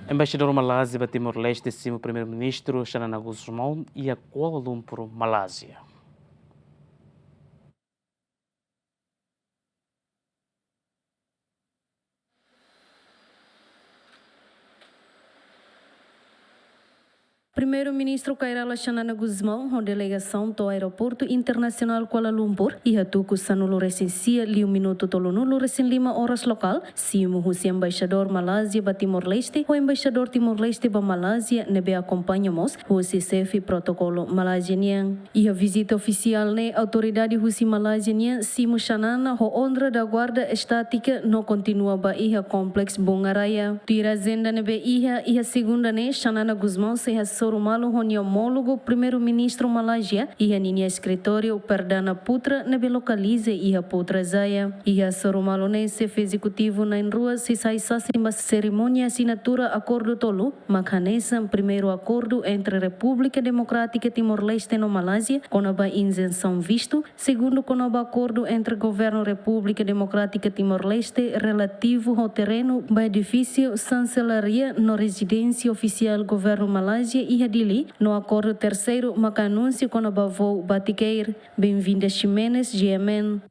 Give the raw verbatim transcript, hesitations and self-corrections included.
Embaixadór Malázia ba Timor-Leste simu Primeiru-Ministru Xanana Gusmão iha Kuala Lumpur, Malázia. Primeiru-Ministru Kay Rala Xanana Gusmão ho delegasaun to'o Aeroportu Internasionál Kuala Lumpur iha tuku sanulu-resin-sia liu minutu tolunulu-resin-lima oras lokál, simu husi Embaixadór Malázia ba Timor-Leste ho Embaixadór Timor-Leste ba Malázia ne'ebé akompaña mós husi xefe protokolu Malázia nian. Iha vizita ofisiál ne'e autoridade husi Malázia nian simu Xanana ho onra da guarda estátika no kontinua ba iha Kompleks Bunga Raya. Tuir ajenda ne'ebé iha, iha segunda ne'e Xanana Gusmão sei hasoru malu ho nia omólogu Primeiru-Ministru Malázia iha ninia eskritóriu Perdana Putra ne'ebé lokaliza iha Putrajaya. Iha hasoru malu ne'e xefe ezekutivu na'in-rua sei sai sasin ba serimónia asinatura akordu tolu, mak hanesan primeiru akordu entre Repúblika Demokrátika Timor-Leste no Malázia kona-ba izensaun vistu, segundu kona-ba akordu entre Governu Repúblika Demokrátika Timor-Leste relativu ho terrenu ba edifísiu Xanselaria no rezidénsia ofisiál Governu Malázia iha Dili, no akordu terseiru mak anúnsiu kona-ba voo Batik Air. Benvinda Ximenes, G M N.